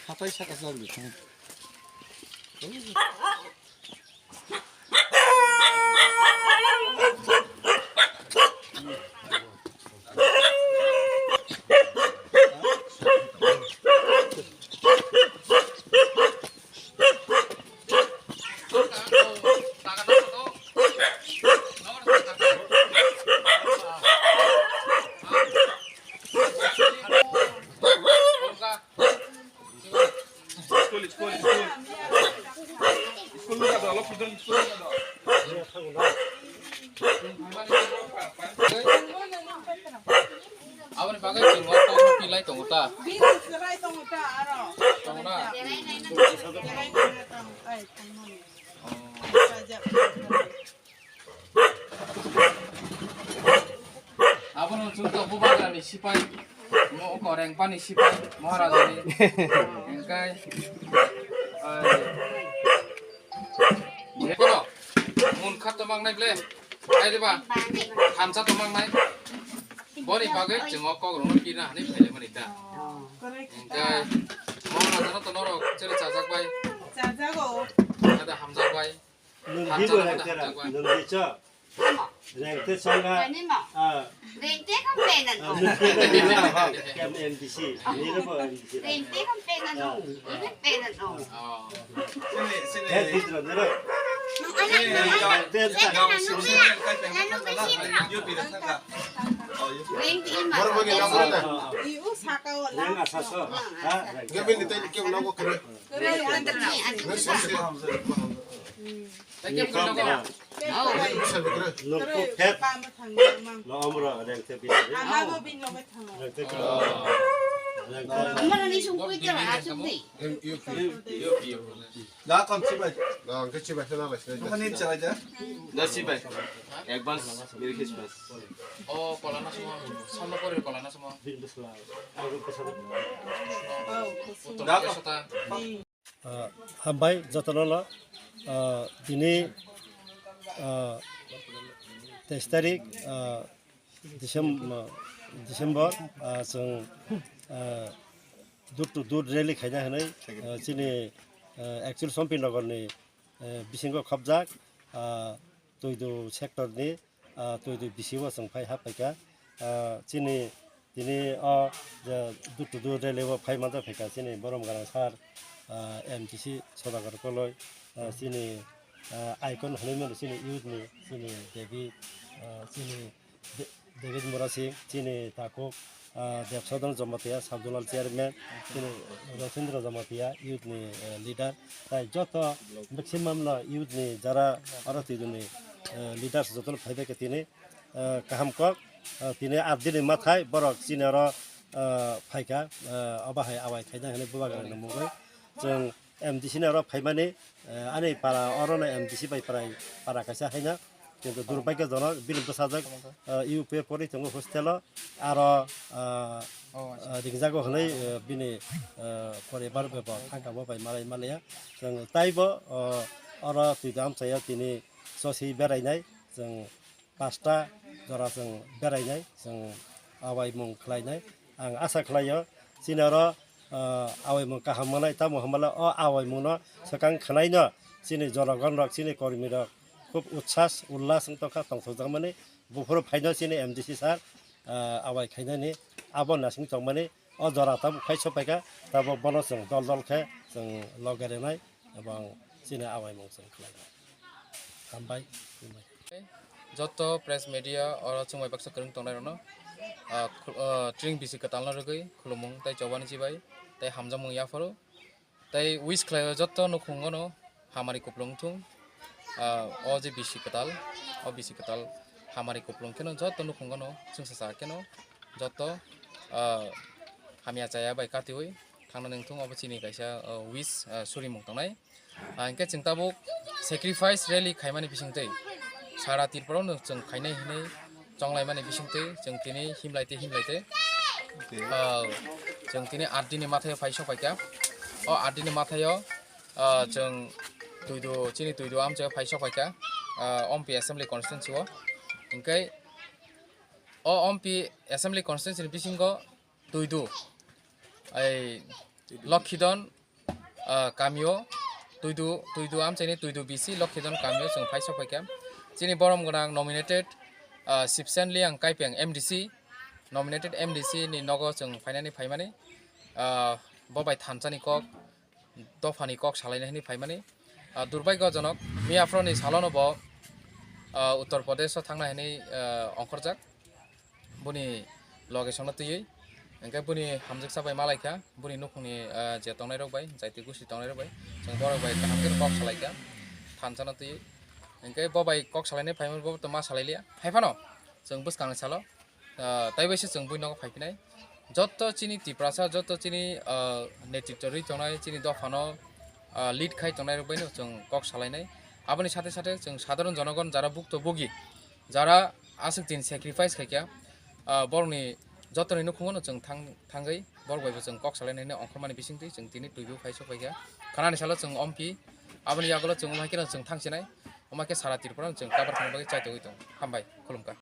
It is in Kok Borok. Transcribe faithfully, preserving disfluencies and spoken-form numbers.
Hatai saka jagdi. School, school, school. School nung kado, alok pidon school nung kado. Aboni bagwi chwng o kok no pilai tongo ta. Bini chwrai tongo ta aro. Tongo na? Chwrai tongo, ai, tongo. Oh. Abono chwng tongo Bubagrani sipai, mo koreng pani sipai, Maharajani. Hingkai, ai, jekoro, mun khat to mangnai ble, ai diba, thansa to mangnai. Boni bagwi chwng o kok rwno pina hwnwi phaile mani ta. Hingkai, Maharajano to norok chwrwi chajak bai. Chajago. Ada hamjak bai. Nung di bo rengte ra, nung di cho. Rengte sanga. Ah. Rengte kan pena no. Nung pena ni na ha, M D C. Ni le bo M D C. Rengte kan pena no. Ini pena no. He di ro ne ro. Rengte ta. Rengte ima. Iu saka wala. Nang asa so. Ha. Gabe ni tai ke na ko kre. Kre. Nokto phet. Lo amra rengte bi. Amaro ni sungkui tara asuk di. Da kon chibai. Da kon chibai sana bai. Bukan ni chara ja. Da chibai. Advance Merry Christmas. O kolana suma, samno kore kolana suma. Da kon. Ah, hambai jotono no, ah, tini, ah, teis tarik, ah, Decem-, ah, December, ah, chwng, ah, door to door rally khaina hwnwi, ah, chini, ah, actual Sompinagarni, ah, bisingo khopjak, ah, Tuidu sector ni, ah, Tuidu B C O chwng phai hap phaikha. Ah, chini tini o je door to door rally o phai manjak phaikha chini borom gwnang sir, ah, M D C Sodagar Koloi, ah, chini, ah, icon hwnwi mano chini youth ni, chini David, ah, chini De-, David Murasing, chini takhuk, ah, Debsodon Jamatia, Sabdulal chairman, chini Rosendra Jamatia, youth ni, eh, leader. Tai joto maximum no youth ni jara aro twi ni, eh, leaders joto no phai bai khe tini, eh, kaham kok, eh, tini aat din ni mathai borok chini aro, eh, phaikha, eh, obo hai awai khaina hwnwi bubagra ni mungwi. Chwng M D C ni aro phaimani, eh, ani para oro no M D C bai para, para kaisa haino. Kintu durbhagyojonok bini bwsajwk, eh, U P A pori tongo hostel o, aro, eh, eh, ringjago hwnwi, eh, bini, eh, poribar bebo thangkabo bai malai maliya. Chwng taibo, eh, oro twi dam chaya tini sosi berainai, chwng pasta jora chwng berainai, chwng awaimung khlainai. Ang asa khlaio, chini oro, ah, awaimung kaham manai, tamo hwnbala o awaimungno swkang khwnaino chini jonogonrok, chini kormirok khub utsash, ullas wng tongkha, tongthokjakmani. Buphuru phaino chini M D C sir, ah, awai khainani, abo nasing tongmani, o jora tabuk phai sophaikha, tabuk bono chwng dol dol khe chwng loge rwnai. Ebong chini awaimung chwng khlainai. Hambai, hambai. Joto press media oro chwngbai baksa kwrwng tongnai rokno, ah, khu-, ah, tring bisi kwtalno rwgwi khulumung tei chobani chibai tei hamjakmung yapharo tei wish khlaio joto nukhungo no hamari kuplung thung, ah, o je bisi kwtal, o bisi kwtal hamari kuplung kheno joto nukhungo no chwngsacha kheno joto, ah, hamya chaya bai katiwi thangna nangthung obo chini kaisa, ah, wish, ah, surimung tongnai. Ah, hingke chwng tabuk sacrifice rally khaimani bisingtwi sara Tripura no chwng khainai hinwi chonglaimani bisingtwi chwng tini himlai tei himlai tei, ah, chwng tini aat dini mathaio phai sokphaikha. O aat dini mathaio, ah, chwng Tuidu, chini Tuidu amchaio phai sokphaikha. ah, Ompi Assembly Constituency o. Hingke o Ompi Assembly Constituency ni bisingo Tuidu, ai Lokhidon, ah, kamio, Tuidu, Tuidu amchaini Tuidu B C Lokhidon kamio chwng phai sok phaikha. Chini borom gwnang nominated, ah, Sibsen Liang Kaipeng M D C, nominated M D C ni nogo chwng phainani phaimani, ah, bo bai thansani kok, dophani kok salaina hwnwi phaimani. Ah, durbaigojonok, miyaphoroni salono bo, ah, Uttar Pradesh o thangna hwnwi, ah, ongkhorjak. Boni loge songno twiwi, hingke boni hamjaksa bai malaikha, boni nukhungni, ah, je tongnairok bai, jaiti gusti tongnairok bai, chwng borok bai kaham khe kok salaikha, thansano twiwi. Hingke bo bai kok salainai phaimani bo to ma salailia, hai phano chwng bwskangni salo, ah, tai bai se chwng bui nogo phaiphinai. Jotto chini Tiprasa, jotto chini, ah, netritwo rwi tongnai, chini dophano, ah, lead khai tongnairok baino chwng kok salainai. Aboni sate sate chwng sadharon jonogon jara bukto bogi, jara aswk din sacrifice khaikha, ah, borokni jotoni nukhungo no chwng thang-, thangwi borok bai bo chwng kok salainai hwnwi ongkhormani bisingtwi chwng tini tuibu phai sok phaikha. Khanani salo chwng Ompi, aboni yagulo chwng wngkha khe no chwng thangsinai, wngkha khe sara Tripura no chwng cover khaina bagwi chaitogwi tongo. Hambai, khulumkha.